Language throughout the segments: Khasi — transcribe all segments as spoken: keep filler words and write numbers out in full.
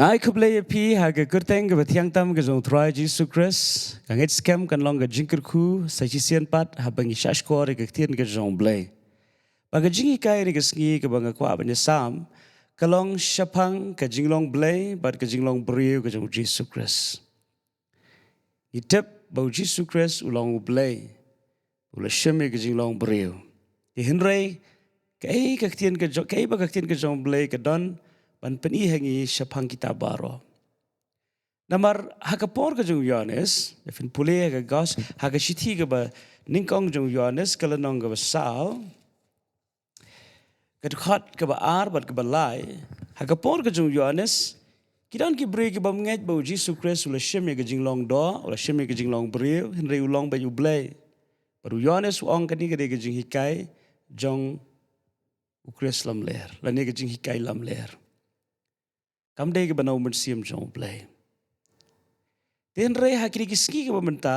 Ai khublei ïa phi ha ka kyrteng kaba thiang tam ka jong Trai Jisu Khrist. Ka ngeit skhem kan long ka jingkyrkhu sa shisien pat haba ngi shah shkor ïa ka ktien ka jong Blei. Ba ka jinghikai ïa ka sngi kaba nga kwah ban ïa sam ka long shaphang ka jinglong Blei bad ka jinglong briew ka jong Jisu Khrist. Ngi tip ba u Jisu Khrist u long u Blei, u la shim ïa ka jinglong briew. Te hynrei kaei ka ktien ka jong, kaei ba ka ktien ka jong Blei ka don ban pyni ha ngi shaphang kita baroh. Namar ha ka por ka jong Ïoannis, da phin pule ha ka gos, ha ka shithi kaba nyngkong jong Ïoannis ka lynnong kaba saw, ka dkhot kaba ar bad kaba lai, ha ka por ka jong Ïoannis, ki don ki briew ki bym ngeit ba u Jisu Khrist u la shim ïa ka jinglong doh, u la shim ïa ka jinglong briew, hynrei u long beit u Blei. Bad u Ïoannis u ong kane ka dei ka jinghikai jong u Khrist lamler, lane ka jinghikai lamler. Kam dei kaba na u mynsiem jong u Blei. Te hynrei ha kine ki sngi kaba mynta,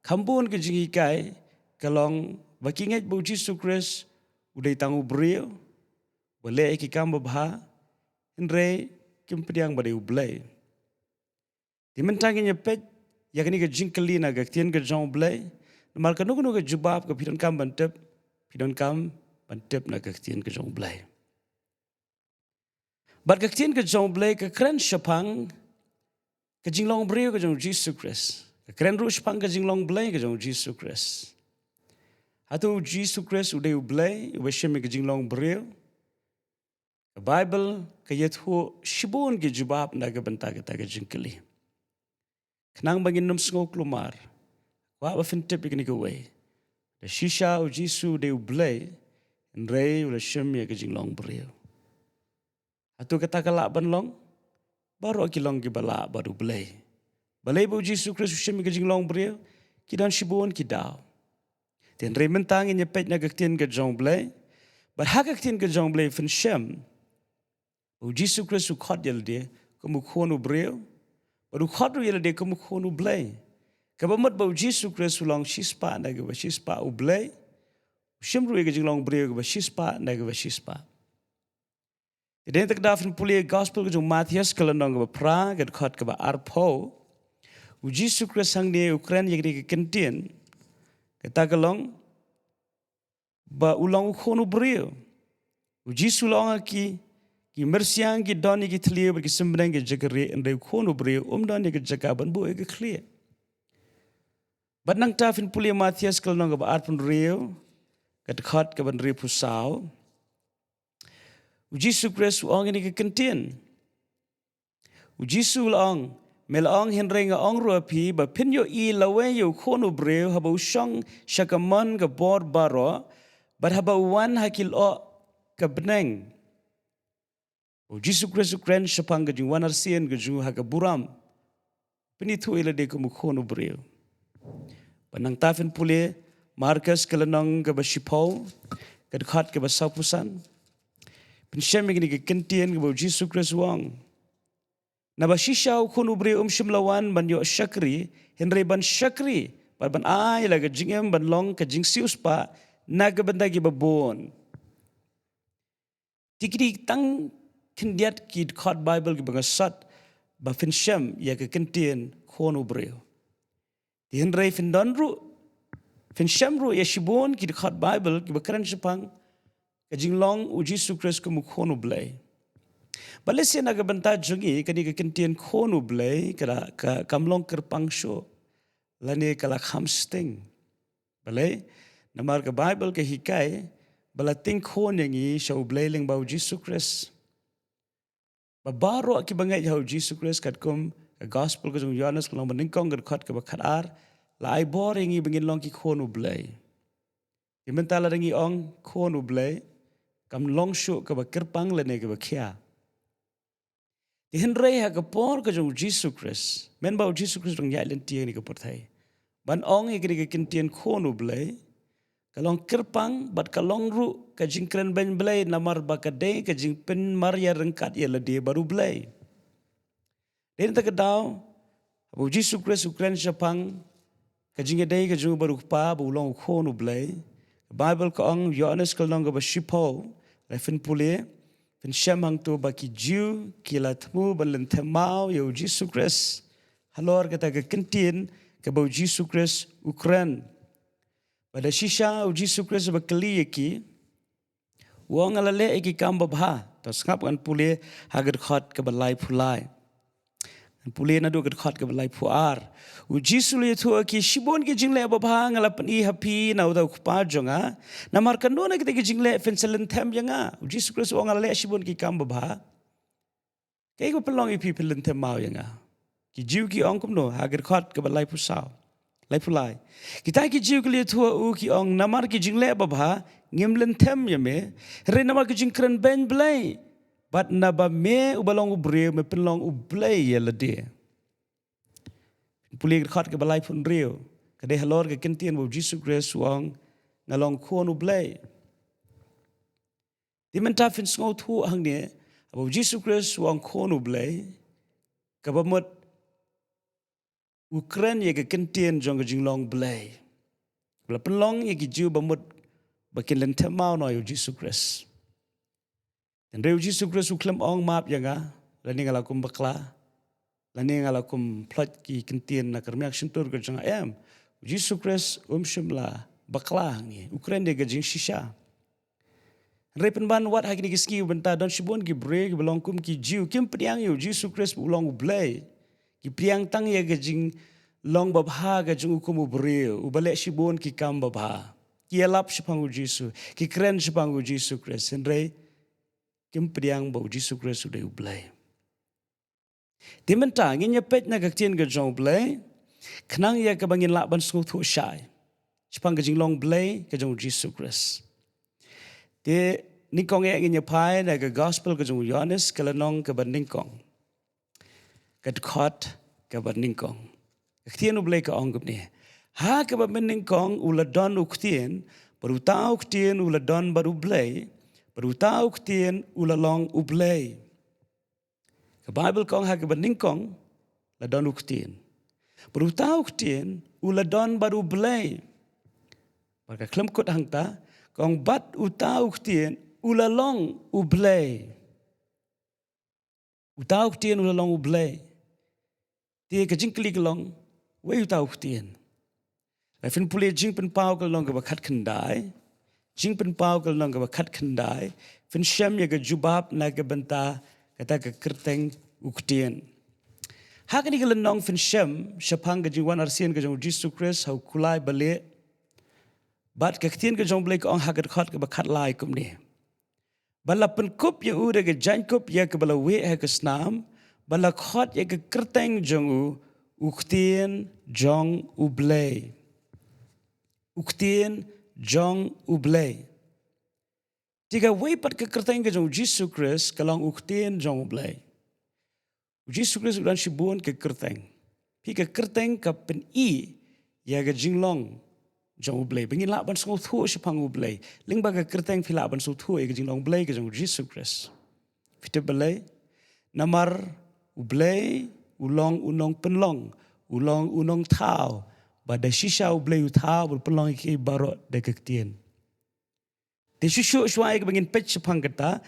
kham bun ka jinghikai ka long ba ki ngeit ba u Jisu Khrist u dei tang u briew, ba leh ïa ki kam babha, hynrei kim pdiang ba dei u Blei. Te mynta ngin ïa peit ïa kane ka jingkylli na ka ktien ka jong u Blei, namar kano kano ka jubab kaba phi donkam ban tip, phi donkam ban tip na ka ktien ka jong u Blei. Bad ka ktien ka jong u Blei ka kren shaphang ka jinglong briew ka jong u Jisu Khrist. Ka kren ruh shaphang ka jinglong Blei ka jong u Jisu Khrist. Hato u Jisu Khrist u dei u Blei uba shim ïa ka jinglong briew? Ka Baibl ka ïathuh shibun ki jubab na ka bynta kata ka jingkylli. Khnang ba ngin ym sngew kulmar, kwah ba phin tip ïa kane kawei. Da shisha u Jisu u dei u Blei, hynrei u la shim ïa ka jinglong briew. Hato kata ka lah ban long? Baroh ki long kiba lah bad u Blei. Balei ba u Jisu Khrist u shim ïa ka jinglong briew? Ki don shibun ki daw. Te hynrei mynta ngin ïa peit na ka ktien ka jong u Blei. Bad ha ka ktien ka jong u Blei phin shem ba u Jisu Khrist u khot ïa lade kum u Khun u briew, bad u khot ruh ïa lade kum u Khun u Blei. Kaba mut ba u Jisu Khrist u long shispah na kaba shispah u Blei, u shim ruh ïa ka jinglong briew kaba shispah na kaba shispah. Te dei na kata ka daw phin pule Gospel ka jong u Mathaios ka lynnong kaba phra, ka dkhot kaba arphew. U Jisu Khrist hangne u kren ïa kane ka kyntien. Kata ka long ba u long u Khun u briew. U Jisu u la ong ha ki, ki myrsiang ki don ïa ki thliew bad ki symneng ki jaka rieh, hynrei u Khun u briew um don ïa ka jaka ban buh ïa ka khlieh. Bad nangta phin pule Mathaios ka lynnong kaba arphew hynriew, ka dkhot kaba hynriewphew saw. U Jisu Khrist u ong ïa kane ka kyntien. U Jisu u la ong, me la ong, hynrei nga ong ruh ha phi ba phin ïohi lawei ïa u Khun u briew haba u shong sha ka mon ka bor baroh, bad haba u wan ha ki lyoh ka bneng. U Jisu Khrist u kren shaphang ka jingwan arsien ka jong u ha ka burom. Pynithuh ïa lade kum u Khun u briew. Bad nangta phin pule Markos ka lynnong kaba shiphew, ka dkhot kaba sawphew san. Phin shem ïa kane ka kyntien kaba u Jisu Khrist u ong. Naba shisha u Khun u briew um shym la wan ban ïoh shakri, hynrei ban shakri, bad ban ai la ka jingim ban long ka jingsiewspah na ka bynta kiba bun. Te ki dei tang khyndiat ki dkhot Baibl kiba nga sot ba phin shem ïa ka kyntien Khun u briew. Te hynrei phin don ruh, phin shem ruh ïa shibun ki dkhot Baibl kiba kren shaphang ka jinglong u Jisu Khrist kum u Khun u Blei. Bad lehse na ka bynta jong ngi kane ka kyntien Khun u Blei ka la, ka, kam long kyrpang shuh, lane ka la kham sting. Balei? Namar ka Baibl ka hikai ba la tieng khun ïa ngi sha u Blei lyngba u Jisu Khrist. Ba baroh kiba ngeit ha u Jisu Khrist, katkum ka Gospel ka jong u Ïoannis ka lynnong ba nyngkong ka dkhot kaba khatar, la ai bor ïa ngi ba ngin long ki khun u Blei. Te mynta lada ngi ong khun u Blei, kam long shuh kaba kyrpang lane kaba khia. Te hynrei ha ka por ka jong u Jisu Khrist, mynba u Jisu Khrist u dang ïaid lynti ha kane ka pyrthei, ban ong ïa kane ka kyntien Khun u Blei ka long kyrpang bad ka long ruh ka jingkren beiñ Blei, namar ba ka dei ka jingpynmar ïaryngkat ïa lade bad u Blei. Dei na kata ka daw haba u Jisu Khrist u kren shaphang ka jingïadei ka jong u bad u Kpa ba u long u Khun u Blei, ka Baibl ka ong, Ïoannis ka lynnong kaba shiphew, lada phin pule, Phin shem hangto ba ki Jiw ki la thmu ban lynthem maw ïa u Jisu Khrist halor kata ka kyntien kaba u Jisu Khrist u kren. Bad da shisha u Jisu Khrist ba kylli ïa ki, u ong, nga la leh ïa ki kam babha. To sngap, ngan pule ha ka dkhot kaba laiphew lai. Ngan pule naduh ka dkhot kaba laiphew ar. U Jisu u la ïathuh ïa ki, shibun ki jingleh babha nga la pyni ha phi na uta u Kpa jong nga. Namar kano na kita ki jingleh phin sa lynthem ïa nga? U Jisu Khrist u ong, nga la leh shibun ki kam babha. Kaei kaba pynlong ïa phi phin lynthem maw ïa nga? Ki Jiw ki ong kumno ha ka dkhot kaba laiphew saw, laiphew lai? Kita ki Jiw ki la ïathuh ïa u, ki ong, namar ki jingleh babha ngim lynthem ïa me, hynrei namar ki jingkren beiñ Blei, bad naba me uba long u briew me pynlong u Blei ïa lade. Pule ka dkhot kaba laiphew hynriew, ka dei halor ka kyntien ba u Jisu Khrist u ong, nga long Khun u Blei. Te mynta phin sngewthuh hangne, haba u Jisu Khrist u ong Khun u Blei, kaba mut u kren ïa ka kyntien jong ka jinglong Blei. U la pynlong ïa ki Jiw ba mut ba kin lynthem maw noh ïa u Jisu Khrist. Hynrei u Jisu Khrist u khlem ong map ïa nga, lane nga la kum bakla, lane nga la kum ploit ki kyntien na ka rmiang shyntur ka jong nga, em. U Jisu Khrist um shym la bakla hangne, u kren ïa ka jingshisha. Hynrei pynban wat ha kine ki sngi bynta don shibun ki briew kiba long kum ki Jiw, kim pdiang ïa u Jisu Khrist ba u long u Blei. Ki pdiang tang ïa ka jinglong babha ka jong u kum u briew uba leh shibun ki kam babha. Ki ïalap shaphang u Jisu, ki kren shaphang u Jisu Khrist, hynrei kim pdiang ba u Jisu Khrist u dei u Blei. Te mynta ngin ïa peit na ka ktien ka jong u Blei, khnang ïa kaba ngin lah ban sngewthuh shai shaphang ka jinglong Blei ka jong u Jisu Khrist. Te nyngkong eh ngin ïa phai na ka Gospel ka jong u Ïoannis, ka lynnong kaba nyngkong, ka dkhot kaba nyngkong. Ka ktien u Blei ka ong kumne: Ha kaba mynnyngkong u la don u Ktien, bad uta u Ktien u la don bad u Blei, bad uta u Ktien u la long u Blei. Ka Baibl ka ong ha kaba nyngkong la don u Ktien, bad uta u Ktien u la don bad u Blei. Bad ka khlem kut hangta, ka ong bad uta u Ktien u la long u Blei. Uta u Ktien u la long u Blei. Te ka jingkylli ka long, uei uta u Ktien? Lada phin pule Jingpynpaw ka lynnong kaba khatkhyndai, Jingpynpaw ka lynnong kaba khatkhyndai, phin shem ïa ka jubab na ka bynta kata ka kyrteng u Ktien. Ha kane ka lynnong phin shem shaphang ka jingwan arsien ka jong u Jisu Khrist ha u kulai balieh. Bad ka ktien ka jong u Blei ka ong ha ka dkhot kaba khatlai kumne: Bad la pynkup ïa u da ka jaiñkup ïa kaba la wieh ha ka snam, bad la khot ïa ka kyrteng jong u, u Ktien jong u Blei. U Ktien jong u Blei. Te kawei pat ka kyrteng ka jong u Jisu Khrist ka long u Ktien jong u Blei. U Jisu Khrist u don shibun ka kyrteng. Phi, ka kyrteng ka pyni ïa ka jinglong jong u Blei. Ba ngin lah ban sngewthuh shaphang u Blei. Lyngba ka kyrteng phi lah ban sngewthuh ïa ka jinglong Blei ka jong u Jisu Khrist. Phi tip balei? Namar u Blei u long u nongpynlong, u long u nongthaw. Bad da shisha u Blei u thaw, u pynlong ïa kiei baroh da ka ktien. Te shuh shuh shuwa ïa kaba ngin peit shaphang kata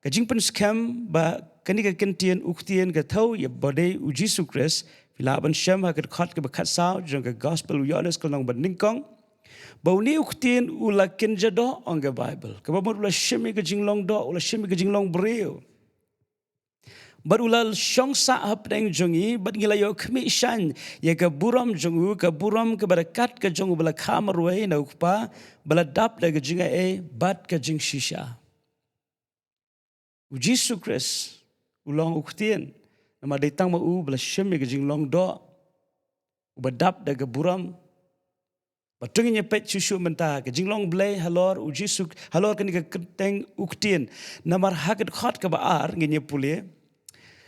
ka jingpynskhem ba kane ka kyntien u Ktien ka thew ïa ba dei u Jisu Khrist, phi lah ban shem ha ka dkhot kaba khatsaw jong ka Gospel u Ïoannis ka lynnong ba nyngkong, ba une u Ktien u la kynja doh, ong ka Baibl. Kaba mut u la shim ïa ka jinglong doh, u la shim ïa ka jinglong briew. Bad u la shong sah hapdeng jong ngi, bad ngi la ïoh khmih shaiñ ïa ka burom jong u, ka burom kaba ryngkat ka jong u ba la kha marwei na u Kpa, ba la dap da ka jingai ei bad ka jingshisha. U Jisu Khrist u long u Ktien, namar dei tang ma u ba la shim ïa ka jinglong doh, uba dap da ka burom. Bad to ngin ïa peit shuh shuh mynta ka jinglong Blei halor u Jisu, halor kane ka kyrteng u Ktien. Namar ha ka dkhot kaba ar ngin ïa pule,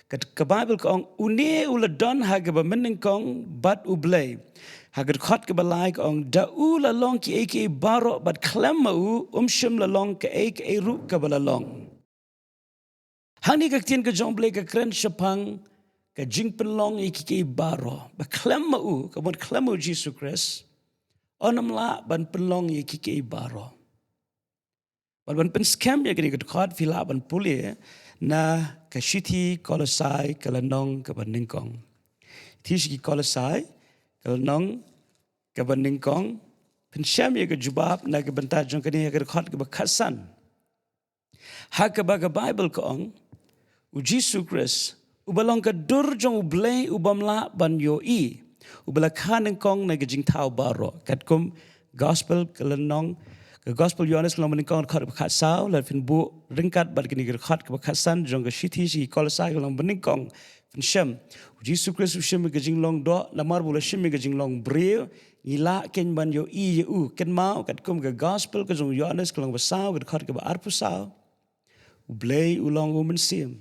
ka, ka Baibl ka ong, une u la don ha kaba mynnyngkong bad u Blei. Ha ka dkhot kaba lai ka ong, da u la long kiei kiei baroh, bad khlem ma u um shym la long kaei kaei ruh kaba la long. Hangne ka ktien ka jong u Blei ka kren shaphang ka jingpynlong ïa kiei kiei baroh. Ba khlem ma u, ka mut khlem ma u Jisu Khrist, un ym lah ban pynlong ïa kiei kiei baroh. Bad ban pynskhem ïa kane ka dkhot phi lah ban pule na ka shithi Kolosai ka lynnong kaba nyngkong. Shithi sha ki Kolosai ka lynnong kaba nyngkong. Pynshem ïa ka jubab na ka bynta jong kane ha ka dkhot kaba khatsan. Ha kaba ka Baibl ka ong, u Jisu Khrist, uba long ka dur jong U Blei u bym lah ban ïohi, uba la kha nyngkong na ka jingthaw baroh. Katkum Gospel ka lynnong, ka Gospel Ïohannes ka lynnong banyngkong, dkhot kaba khatsaw, lada phin buh ryngkat bad kane ka dkhot kaba khatsan jong ka shithi sha ki Kolosai ka lynnong banyngkong. Phin shem, u Jisu Khrist u shim ïa ka jinglong doh, namar ba u la shim ïa ka jinglong briew, ngi lah keiñ ban ïohi ïa u. Kynmaw, katkum ka Gospel ka jong u Ïohannes ka lynnong ba saw, ka dkhot kaba arphew saw. U Blei u long u mynsiem.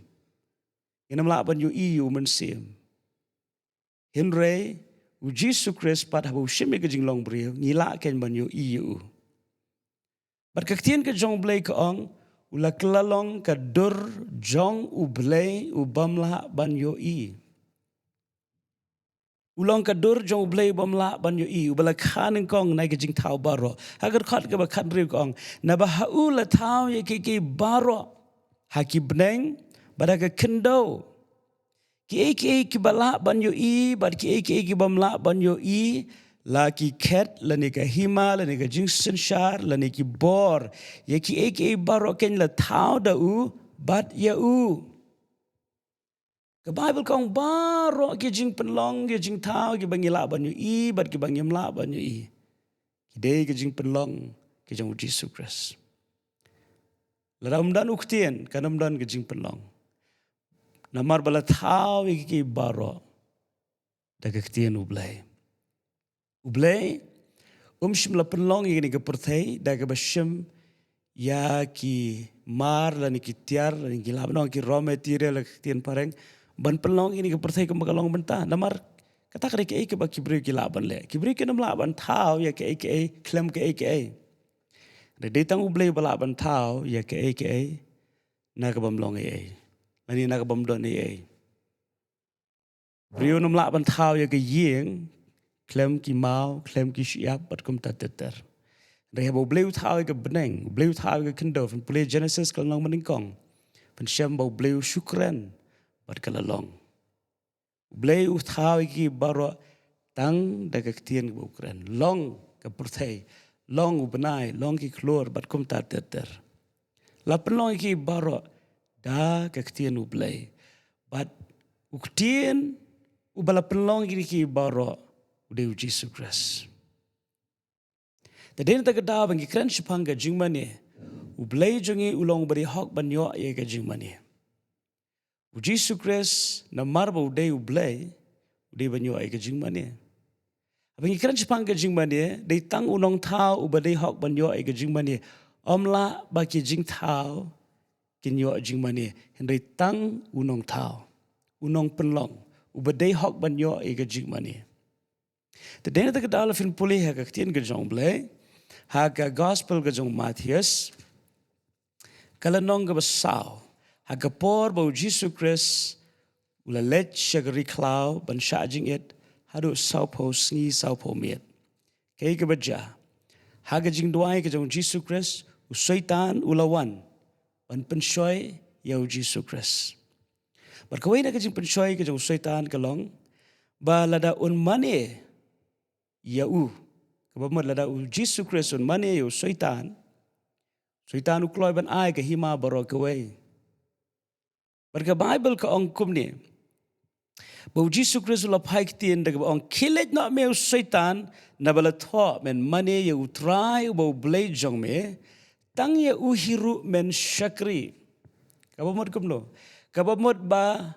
Ngin ym lah ban ïohi ïa u mynsiem. Hynrei u Jisu Khrist pat haba u shim ïa ka jinglong briew, ngi lah keiñ ban ïohi ïa u. Bad ka ktien ka jong U Blei ka ong, u la kylla long ka dur jong U Blei u bym lah ban ïohi. U long ka dur jong U Blei u bym lah ban ïohi, uba la kha nyngkong na ka jingthaw baroh. Ha ka dkhot kaba khathynriew ka ong, naba ha u la thaw ïa kiei kiei baroh, ha ki bneng bad ha ka khyndew. Kiei kiei kiba lah ban ïohi bad kiei kiei ki bym lah ban ïohi, la ki khet lane ka hima lane ka jingsynshar lane ki bor, ïa kiei kiei baroh keiñ la thaw da u bad ïa u. Ka Baibl ka ong baroh ki jingpynlong, ki jingthaw, kiba ngi lah ban ïohi bad kiba ngim lah ban ïohi, ki dei ki jingpynlong ki jong u Jisu Khrist. Lada ym don u ktien, kan ym don ki jingpynlong. Namar ba la thaw ïa kiei kiei baroh da ka ktien U Blei. U Blei um shym la pynlong ïa kane ka pyrthei da kaba shim ïa ki mar lane ki tiar lane ki, lah ban ong, ki raw material ha ka ktien phareng, ban pynlong ïa kane ka pyrthei kumba ka long mynta. Namar kata ka dei kaei kaba ki briew ki lah ban leh. Ki briew kin ym lah ban thaw ïa kaei kaei khlem kaei kaei. Hynrei dei tang U Blei uba lah ban thaw ïa kaei kaei na ka bym long ei ei lane na ka bym don ei ei. Briew um lah ban thaw ïa ka ïing khlem ki maw, khlem ki shyiap bad kumta ter ter. Hynrei haba U Blei u thaw ïa ka bneng, U Blei u thaw ïa ka khyndew, phin pule Genesis ka lynnong banyngkong, phin shem ba U Blei u shu kren bad ka la long. U Blei u thaw ïa kiei baroh tang da ka ktien kaba u kren. Long ka pyrthei, long u bnai, long ki khlur bad kumta ter ter. La pynlong ïa kiei baroh da ka ktien U Blei. Bad u ktien uba la pynlong ïa kiei baroh u dei u Jisu Khrist. Te dei na kata ka daw ba ngi kren shaphang ka jingmane, U Blei jong ngi u long uba dei hok ban ïoh ïa ka jingmane. U Jisu Khrist, namar ba u dei U Blei, u dei ban ïoh ïa ka jingmane. Haba ngi kren shaphang ka jingmane, dei tang u nongthaw uba dei hok ban ïoh ïa ka jingmane. Ym lah ba ki jingthaw kin ïoh jingmane, hynrei tang u nongthaw, u nongpynlong, uba dei hok ban ïoh ïa ka jingmane. Te dei na kata ka daw la phin pule ha ka ktien ka jong U Blei ha ka Gospel ka jong u Mathaios, ka lynnong kaba saw, ha ka por ba u Jisu Khrist u la leit sha ka ri khlaw ban shah jingit haduh sawphew sngi sawphew miet. Kaei kaba jia? Ha ka jingduwai ka jong u Jisu Khrist, u Soitan u la wan ban pynshoi ïa u Jisu Khrist. Bad kawei na ka jingpynshoi ka jong u Soitan ka long ba lada un mane ïa u, kaba mut lada u Jisu Khrist un mane ïa u Soitan, Soitan u kloi ban ai ka hima baroh kawei. Bad ka Baibl ka ong kumne, ba u Jisu Khrist u la phai ktien da kaba ong, khie leit noh me u Soitan, naba la thoh, men mane ïa U Trai uba U Blei jong me, tang ïa u hi ruh men shakri. Kaba mut kumno? Kaba mut ba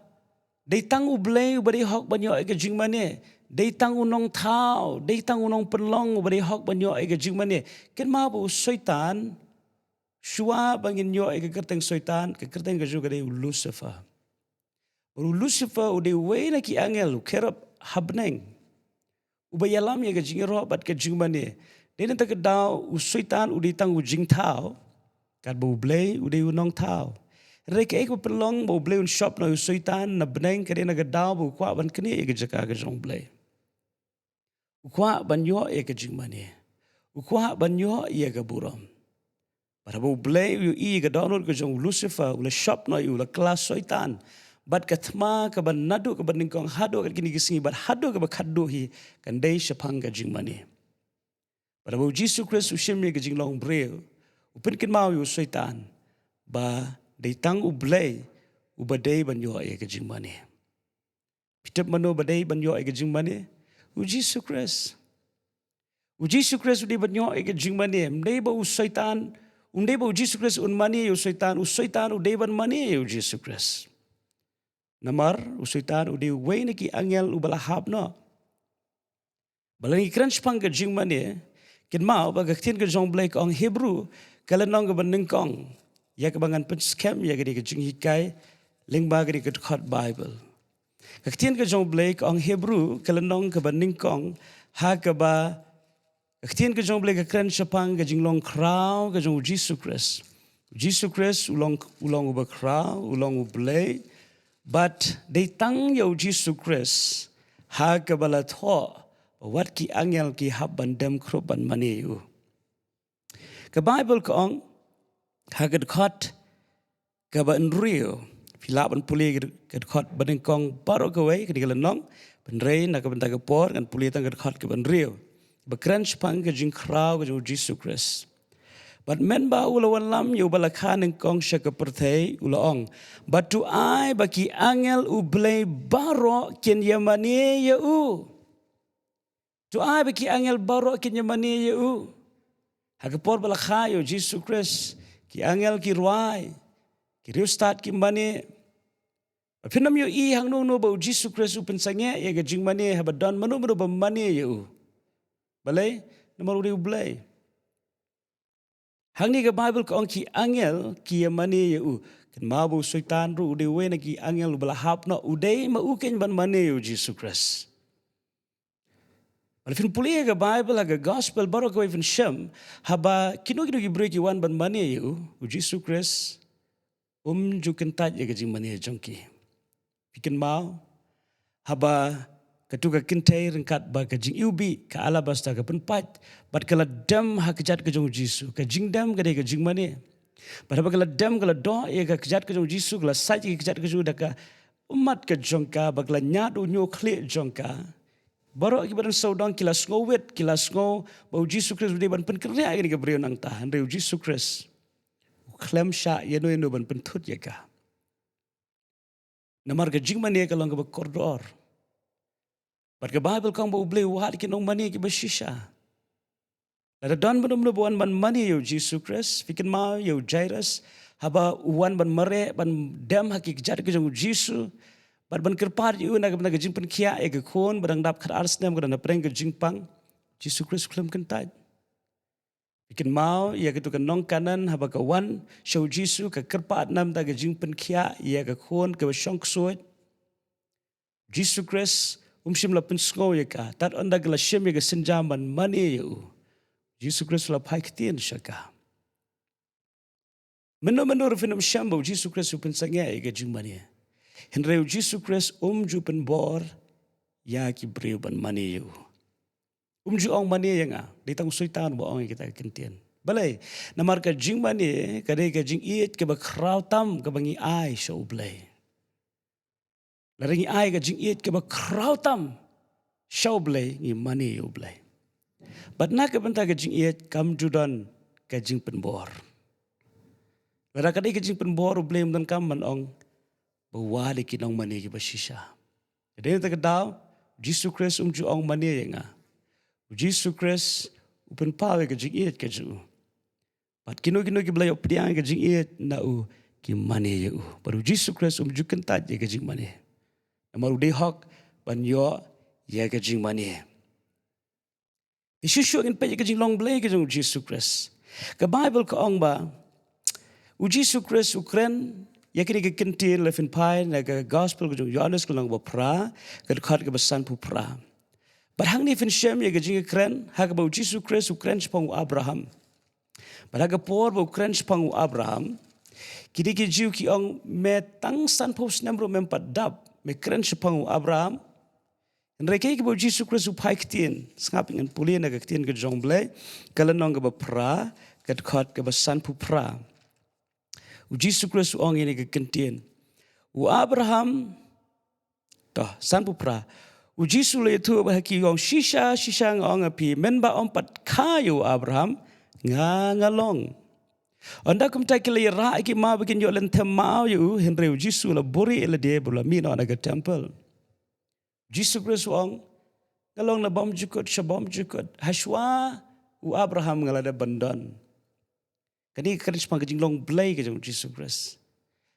dei tang U Blei uba dei hok ban ïoh ïa ka jingmane. Dei tang u nongthaw, dei tang u nongpynlong uba dei hok ban ïoh ïa ka jingmane. Kynmaw ba u Soitan, shuwa ba ngin ïoh ïa ka kyrteng Soitan, ka kyrteng ka jong u ka dei u Lucifer. Bad u Lucifer u dei uwei na ki angel, u cherub ha bneng, uba ïalam ïa ka jingïaroh bad ka jingmane. Dei na kata ka daw u Soitan u dei tang u jingthaw, katba U Blei u dei u nongthaw. Hynrei kaei kaba pynlong ba U Blei un shop noh ïa u Soitan na bneng, ka dei na ka daw ba u kwah ban knieh ïa ka jaka ka jong U Blei. U kwah ban ïoh ïa ka jingmane. U kwah ban ïoh ïa ka burom. Bad haba u Blei u ïohi ïa ka dohnud ka jong u Lucifer, u la shop noh ïa u, u la kylla Soitan. Bad ka thma kaba naduh kaba nyngkong haduh kat kine ki sngi bad haduh kaba khatduh hi kan dei shaphang ka jingmane. Bad haba u Jisu Khrist u shim ïa ka jinglong briew, u pynkynmaw ïa u Soitan ba dei tang u Blei uba dei ban ïoh ïa ka jingmane. Phi tip mano ba dei ban ïoh ïa ka jingmane? U Jisu Khrist. U Jisu Khrist u dei ban ïoh ïa ka jingmane. Ym dei ba u Soitan, ym dei ba u Jisu Khrist un mane ïa u Soitan, u Soitan u dei ban mane ïa u Jisu Khrist. Namar u Soitan u dei uwei na ki angel uba la hap noh. Ba lada ngi kren shaphang ka jingmane, kynmaw ba ka ktien ka jong u Blei ka ong, Hebru ka lynnong kaba nyngkong, ïa kaba ngan pynskhem ïa kane ka jinghikai lyngba kane ka dkhot Baibl. Ka ktien ka jong u Blei ka ong, Hebru ka lynnong kaba nyngkong, ha kaba ka ktien ka jong u Blei ka kren shaphang ka jinglong khraw ka jong u Jisu Khrist. U Jisu Khrist u long, u long uba khraw, u long u Blei. Bad dei tang ïa u Jisu Khrist ha kaba la thoh ba wat ki angel ki hap ban dem khrup ban mane ïa u. Ka Baibl ka ong ha ka dkhot kaba hynriew. Phi lah ban pule ka dkhot banyngkong baroh kawei, kane ka lynnong, hynrei na ka bynta ka por ngan pule tang ka dkhot kaba hynriew. Ba kren shaphang ka jingkhraw ka jong u Jisu Khrist. Bad mynba u la wallam ïa uba la kha nyngkong sha ka pyrthei, u la ong, bad to ai ba ki angel u Blei baroh kin ïa mane ïa u. To ai ba ki angel baroh kin ïa mane ïa u. Ha ka por ba la kha ïa u Jisu Khrist, ki angel ki rwai, ki riewstad ki mane. Ba phin ym ïohi hangno hangno ba u Jisu Khrist u pynsangeh ïa ka jingmane haba don mano mano ba mane ïa u. Balei? Namar u dei u Blei. Hangne ka Baibl ka ong ki angel ki ïa mane ïa u. Kynmaw ba u Soitan ruh u dei uwei na ki angel uba la hap noh, u dei ma u keiñ ban mane ïa u Jisu Khrist. Bad phin pule ïa ka Baibl ha ka gospel baroh kawei phin shem, haba kino kino ki briew ki wan ban mane ïa u, u Jisu Khrist um ju kyntait ïa ka jingmane jong ki. Phi kynmaw, haba katu ka kynthei ryngkat bad ka jingiwbih ka alabasta ka pynpait, bad ka la dem ha kjat ka jong u Jisu, ka jingdem ka dei ka jingmane. Bad haba ka la dem ka la doh ïa ka kjat ka jong u Jisu, ka la sait ïa ka kjat ka jong u da ka ummat ka jong ka, bad ka la ñiad u ñiewkhlieh jong ka. Baroh kiba don sawdong ki la sngewwit, ki la sngew ba u Jisu Khrist u dei ban pynkynriah ïa kane ka briew nangta, hynrei u Jisu Khrist u khlem shah ïano ïano ban pynthut ïa ka. Namar ka jingmane ka long kaba kordor. Bad ka Baibl ka ong ba u Blei u wad ki nongmane kiba shisha. Lada don mano mano ba wan ban mane ïa u Jisu Khrist, phi kynmaw ïa u Jairus, haba u wan ban mareh, ban dem ha ki kjat ka jong u Jisu, bad ban kyrpad ïa u na ka bynta ka jingpynkhiah ïa ka khun ba dang dap khatar snem, ka dang hapdeng ka jingpang. Jisu Khrist u khlem kyntait. Phi kynmaw ïa katu ka nong Kanan, haba ka wan sha u Jisu, ka kyrpad na ka bynta ka jingpynkhiah ïa ka khun kaba shong ksuid. Jisu Khrist um shym la pynsngew ïa ka, tad ynda ka la shim ïa ka sienjam ban mane ïa u. Jisu Khrist u la phai ktien sha ka. Mynno mynno ruh phin ym shem ba u Jisu Khrist u pynsangeh ïa ka jingmane. Hynrei u Jisu Khrist um ju pynbor ïa ki briew ban mane ïa u. Um ju ong mane ïa nga, dei tang u Soitan uba ong ïa kita ki ktien. Balei? Namar ka jingmane ka dei ka jingïeit kaba khraw tam kaba ngi ai sha u Blei. Lada ngi ai ka jingïeit kaba khraw tam sha u Blei, ngi mane ïa u Blei. Bad na ka bynta ka jingïeit kam ju don ka jingpynbor. Lada ka dei ka jingpynbor, u Blei um donkam ban ong ba u wad ïa ki nongmane kiba shisha. Ka dei na kata ka daw, Jisu Khrist um ju ong mane ïa nga. U Jisu Khrist u pynpaw ïa ka jingïeit ka jong u. Bad kino kino kiba la ïoh pdiang ïa ka jingïeit na u ki mane ïa u. Bad u Jisu Khrist um ju kyntait ïa ka jingmane. Namar u dei hok ban ïoh ïa ka jingmane. Te shuh shuh ngin peit ïa ka jinglong Blei ka jong u Jisu Khrist. Ka Baibl ka ong ba u Jisu Khrist u kren ïa kine ki kyntien, lada phin phai na ka gospel ka jong u Ïohannes ka lynnong ba phra, ka dkhot kaba sanphew phra. Bad hangne phin shem ïa ka jingkren ha kaba u Jisu Khrist u kren shaphang u Abraham. Bad ha ka por ba u kren shaphang u Abraham, ki dei ki Jiw ki ong, me tang sanphew snem ruh mem pat dap, me kren shaphang u Abraham. Hynrei kaei kaba u Jisu Khrist u phai ktien, sngap, ngan pule na ka ktien ka jong u Blei, ka lynnong kaba phra, ka dkhot kaba sanphew phra. U Jisu Khrist u ong ïa kane ka kyntien. U Abraham, to, sanphew phra. U Jisu u la ïathuh bad ha ki, u ong, shisha, shisha nga ong ha phi, mynba ym pat kha ïa u Abraham, nga, nga long. Ynda kumta ki la ïarah ïa ki maw ba kin ïoh lynthem maw ïa u, hynrei u Jisu u la buhrieh ïa lade bad u la mih noh na ka temple. Jisu Khrist u ong, nga long na bymjukut sha bymjukut. Hashwa u Abraham nga la dep ban don. Kane ka kren shaphang ka jinglong Blei ka jong u Jisu Khrist.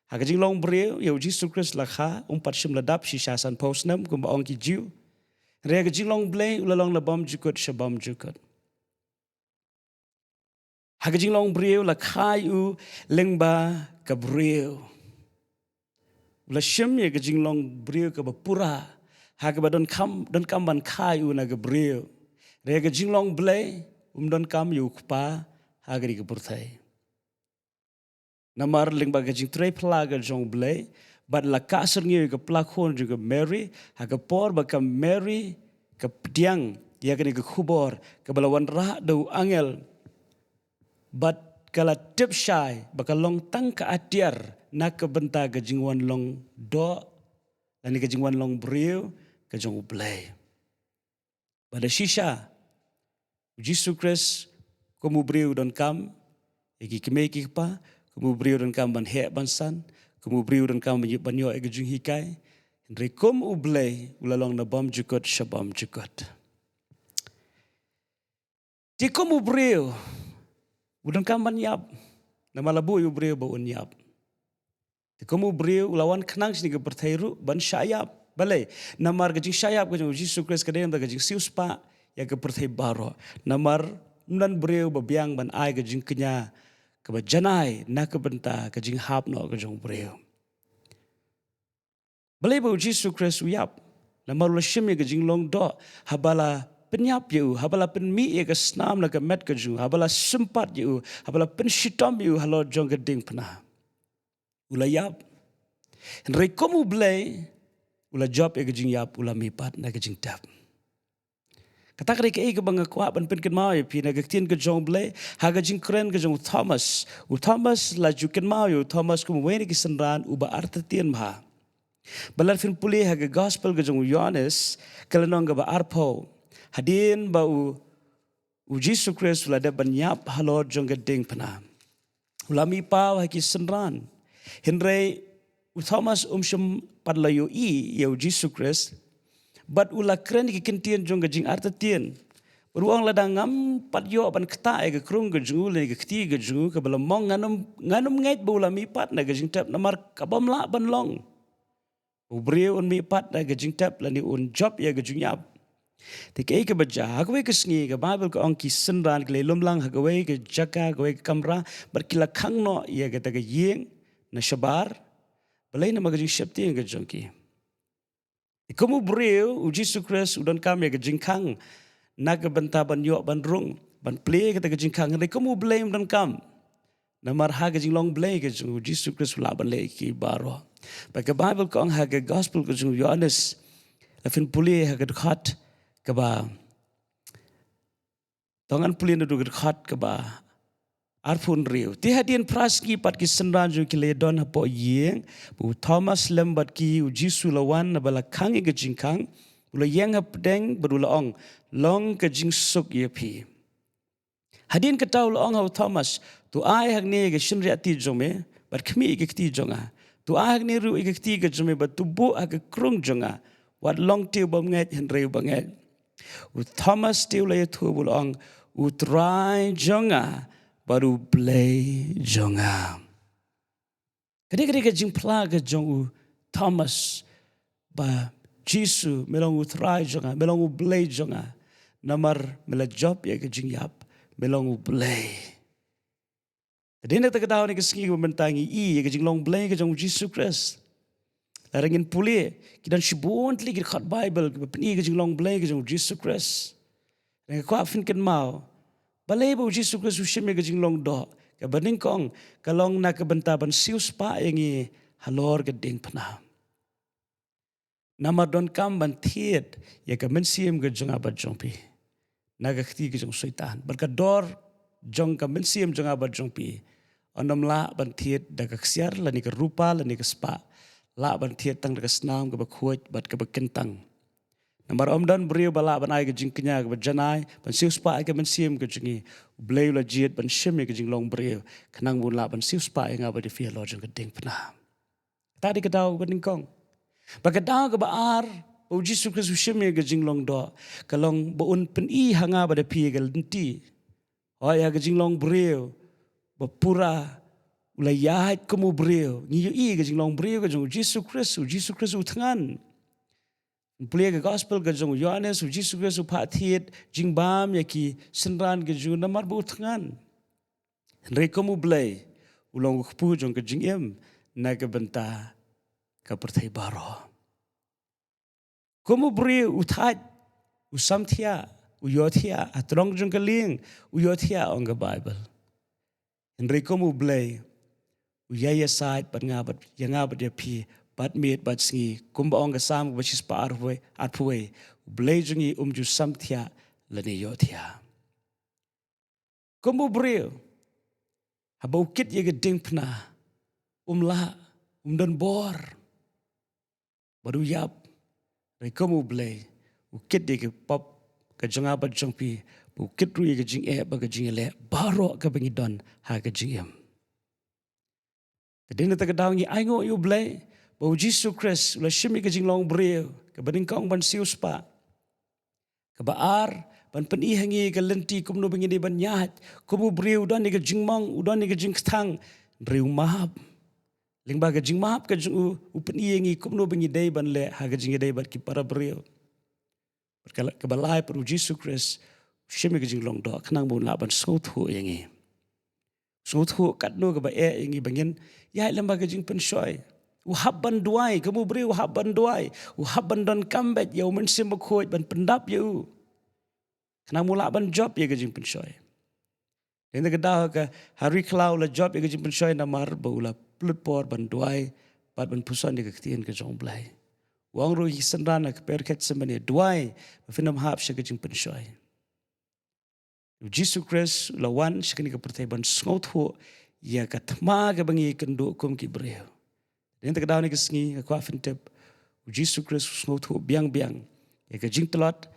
Ha ka jinglong briew, ïa u Jisu Khrist la kha, um pat shym la dap shisha sanphew snem, kumba ong ki Jiw. Hynrei ha ka jinglong Blei, u la long na bymjukut sha bymjukut. Ha ka jinglong briew la kha ïa u lyngba ka briew. U la shim ïa ka jinglong briew kaba pura. Ha kaba donkam, donkam ban kha ïa u na ka briew. Hynrei ha ka jinglong Blei, um donkam ïa u Kpa, ha kane ka pyrthei. Namar lyngba ka jingtrei phla ka jong u Blei, bad la kah syrngiew ïa ka pla khun jong ka Mary, ha ka por ba ka Mary, ka pdiang, ïa kane ka khubor, kaba la wanrah da u angel, bad ka la tip shai, ba ka long tang ka atiar, na ka bynta ka jingwan long doh, lane ka jingwan long briew, ka jong u Blei. Bad da shisha, u Jisu Khrist, kum u briew u donkam, ïa ki kmie ki kpa, kum u briew u donkam ban heh ban san, kum u briew u donkam ban ïoh, ban ïoh ïa ka jinghikai, hynrei kum u Blei, u la long na bymjukut sha bymjukut. Te kum u briew, u donkam ban ïap, namar la buh ïa u briew ba un ïap. Te kum u briew, u la wan khnang shane ka pyrthei ruh, ban shah ïap. Balei, namar ka jingshah ïap ka jong u Jisu Khrist ka dei namar ka jingsiewspah, ïa ka pyrthei baroh. Namar, ym don briew ba biang ban ai ka jingkñia, kaba janai, na ka bynta ka jinghap noh ka jong u briew. Balei ba u Jisu Khrist u ïap. Namar u la shim ïa ka jinglong doh, haba la pynïap ïa u, haba la pynmih ïa ka snam na ka met ka jong u, haba la sympat ïa u, haba la pynshitom ïa u halor jong ka diengphna. U la ïap. Hynrei kum u Blei, u la jop ïa ka jingïap, u la mihpat na ka jingtep. Kata ka dei kaei kaba nga kwah ban pynkynmaw ïa phi na ka ktien ka jong u Blei, ha ka jingkren ka jong u Thomas. U Thomas la ju kynmaw ïa u Thomas kum uwei na ki synran uba artatien bha. Ba lada phin pule ha ka gospel ka jong u Ïoannis, ka lynnong kaba arphew. Hadien ba u, u Jisu Khrist u la dep ban ïap halor jong ka diengphna. U la mih paw ha ki synran. Hynrei u Thomas um shym pat la ïohi ïa u Jisu Khrist. Bad u la kren ïa ki kyntien jong ka jingartatien. Bad u ong lada ngam pat ïoh ban ktah ïa ka krung ka jong u lane ka kti ka jong u kaba la mong ngan ym, ngan ym ngeit ba u la mihpat na ka jingtep namar ka bym lah ban long. U briew un mihpat na ka jingtep lane un jop ïa ka jingïap. Te kaei kaba jia, ha kawei ka sngi ka Baibl ka ong ki synran ki la ïalum lang ha kawei ka jaka, kawei ka kamra, bad ki la khang noh ïa kata ka ïing na shabar, balei namar ka jingsheptieng ka jong ki. Te kum u briew, u Jisu Khrist, u donkam ïa ka jingkhang, na ka bynta ban ïoh ban rung, ban plie kata ka jingkhang, hynrei kum u Blei um donkam. Namar ha ka jinglong Blei ka jong u Jisu Khrist u lah ban leh ïa ki baroh. Bad ka Baibl ka ong ha ka gospel ka jong u Ïoannis. Lada phin pule ha ka dkhot kaba. To ngan pule naduh ka dkhot kaba arphew hynriew. Te hadien phra sngi pat ki synran jong u ki la ïadon hapoh ïing. Bad u Thomas lem bad ki u Jisu u la wan naba la khang ïa ka jingkhang. U la ïeng hapdeng bad u la ong. Long ka jingsuk ïa phi. Hadien kata u la ong ha u Thomas, to ai hangne ïa ka shynriahti jong me, bad khmih ïa ka kti jong nga. To ai hangne ruh ïa ka kti ka jong me, bad to buh ha ka krung jong nga. Wat long te u bym ngeit hynrei uba ngeit. U Thomas te u la ïathuh bad u la ong, u Trai jong nga, bad u Blei jong nga. Ka dei, ka dei ka jingphla ka jong u Thomas ba Jisu, me long u Trai jong nga, me long u Blei jong nga. Namar me la jop ïa ka jingïap, me long u Blei. Ka dei na kata ka daw ne ka sngi kaba mynta ngi i ïa ka jinglong Blei ka jong u Jisu Khrist. Lada ngin pule, ki don shibun tylli ki dkhot Baibl kiba pyni ïa ka jinglong Blei ka jong u Jisu Khrist. Nga kwah phin kynmaw. Balei ba u Jisu Khrist u shim ïa ka jinglong doh. Kaba nyngkong, ka long na ka bynta ban siewspah ïa ngi halor ka diengphna. Namar donkam ban thied ïa ka mynsiem ka jong nga bad jong phi. Na ka kti ka jong u Soitan. Bad ka dor jong ka mynsiem jong nga bad jong phi. Ym lah ban thied da ka ksiar lane ka rupa lane ka spah. Lah ban thied tang da ka snam kaba khuid bad kaba kyntang. Namar ym don briew ba lah ban ai ka jingkñia kaba janai ban siewspah ïa ka mynsiem ka jong ngi. U Blei u la jied ban shim ïa ka jinglong briew khnang ba un lah ban siewspah ïa nga bad ïa phi halor jong ka diengphna. Kata dei ka daw kaba nyngkong. Bad ka daw kaba ar ba u Jisu Khrist u shim ïa ka jinglong doh, ka long ba un pyni ha nga bad ïa phi ïa ka lynti. Hooid, ïa ka jinglong briew ba pura u la ïaid kum u briew. Ngi ïohi ïa ka jinglong briew ka jong u Jisu Khrist, u Jisu Khrist u thngan. Pule ka gospel ka jong u Ïoannis, u Jisu Khrist u phah thied jingbam ïa ki synran ka jong u namar ba u thngan. Hynrei kum u Blei, u long u kpu jong ka jingim na ka bynta ka pyrthei baroh. Kum u briew u thait, u samthiah, u ïohthiah, ha tnong jong ka lieng, u ïohthiah ong ka Baibl. Hynrei kum u Blei, u ïai ïasaid bad nga bad, ïa nga bad ïa phi, bad miet bad sngi, kumba ong ka Salm kaba shispah arphew, arphew wei, u Blei jong ngi um ju samthiah lane ïohthiah. Kum u briew, haba u kit ïa ka diengphna, um lah, um don bor. Bad u ïap, hynrei kum u Blei, u kit ïa ka pop ka jong nga bad jong phi, bad u kit ruh ïa ka jingeh bad ka jingïaleh baroh kaba ngi don ha ka jingim. Te dei na kata ka daw ngi ainguh ïa u Blei ba u Jisu Khrist u la shim ïa ka jinglong briew kaba nyngkong ban siewspah. Kaba ar, ban pyni ha ngi ka lynti kumno ba ngi dei ban ïaid. Kum u briew u don ïa ka jingmong, u don ïa ka jingkthang, hynrei u map. Lyngba ka jingmap ka jong u, u pyni ïa ngi kumno ba ngi dei ban leh ha ka jingïadei bad ki para briew. Bad ka, kaba lai pat, u Jisu Khrist u shim ïa ka jinglong doh khnang ba un lah ban sngewthuh ïa ngi. Sngewthuh katno kaba eh ïa ngi ba ngin ïaid lyngba ka jingpynshoi. U hap ban duwai, kum u briew u hap ban duwai. U hap ban donkam beit ïa u Mynsiem Bakhuid ban pyndap ïa u. Khnang ba u lah ban jop ïa ka jingpynshoi. Dei na kata ka daw ha ka, ha ri khlaw u la jop ïa ka jingpynshoi namar ba u la pynlut por ban duwai bad ban puson ïa ka ktien ka jong u Blei. U ong ruh ïa ki synran ha ka kper Gethsemane, duwai ba phin ym hap sha ka jingpynshoi. U Jisu Khrist u la wan sha kane ka pyrthei ban sngewthuh ïa ka thma kaba ngi ïakynduh kum ki briew. Dei na kata ka daw kane ka sngi nga kwah phin tip, u Jisu Khrist u sngewthuh biang biang ïa ka jingtlot,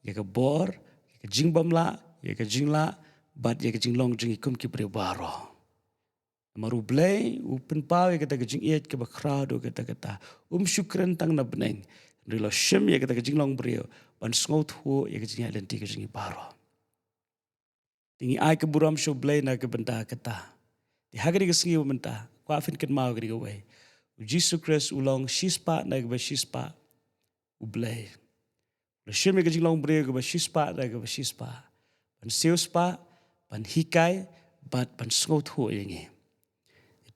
ïa ka bor, ïa ka jingbymlah, ïa ka jinglah, bad ïa ka jinglong jong ngi kum ki briew baroh. Namar u Blei u pynpaw ïa kata ka jingïeit kaba khraw haduh katta katta. Um shu kren tang na bneng, hynrei u la shim ïa kata ka jinglong briew ban sngewthuh ïa ka jingïaid lynti ka jong ngi baroh. Te ngi ai ka burom sha u Blei na ka bynta kata. Te ha kane ka sngi ba mynta, kwah phin kynmaw kane kawei. U Jisu Khrist u long shispah na kaba shispah u Blei. U la shim ïa ka jinglong briew kaba shispah na kaba shispah. Ban siewspah, ban hikai, bad ban sngewthuh ïa ngi.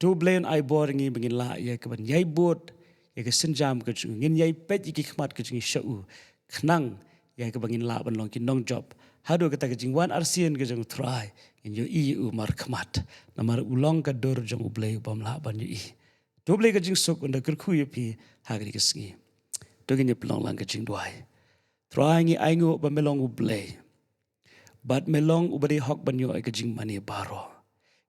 To u Blei un ai bor ïa ngi ba ngin lah ïa ka ban ïai bud ïa ka sienjam ka jong u, ngin ïai peit ïa ki khmat ka jong ngi sha u, khnang ïa ka ba ngin lah ban long ki nongjop. Haduh kata ka jingwan arsien ka jong u Trai, ngin ïohi ïa u markhmat. Namar u long ka dur jong u Blei u bym lah ban ïohi. To u Blei ka jingsuk un da kyrkhu ïa phi ha kane ka sngi. To ngin ïa pynlong lang ka jingduwai. Trai, ngi ainguh ba me long u Blei. Bad me long uba dei hok ban ïoh ïa ka jingmane baroh.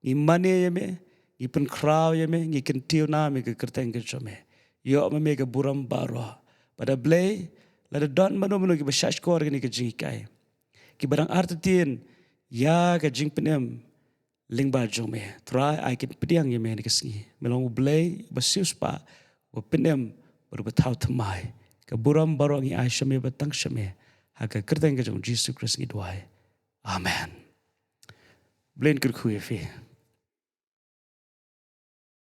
Ngi mane ïa me, ngi pynkhraw ïa me, ngi kyntiew nam ïa ka kyrteng ka jong me. Ïoh ma me ka burom baroh. Bad A Blei, lada don mano mano kiba shahshkor ïa kane ka jinghikai, kiba dang artatien ïa ka jingpynim lyngba jong me, Trai, ai kin pdiang ïa me ha kane ka sngi. Me long u Blei uba siewspah, uba pynim, bad uba thaw thymmai. Ka burom baroh ngi ai sha me bad tang sha me. Ha ka kyrteng ka jong u Jisu Khrist ngi duwai. Amen. Blei un kyrkhu ïa phi.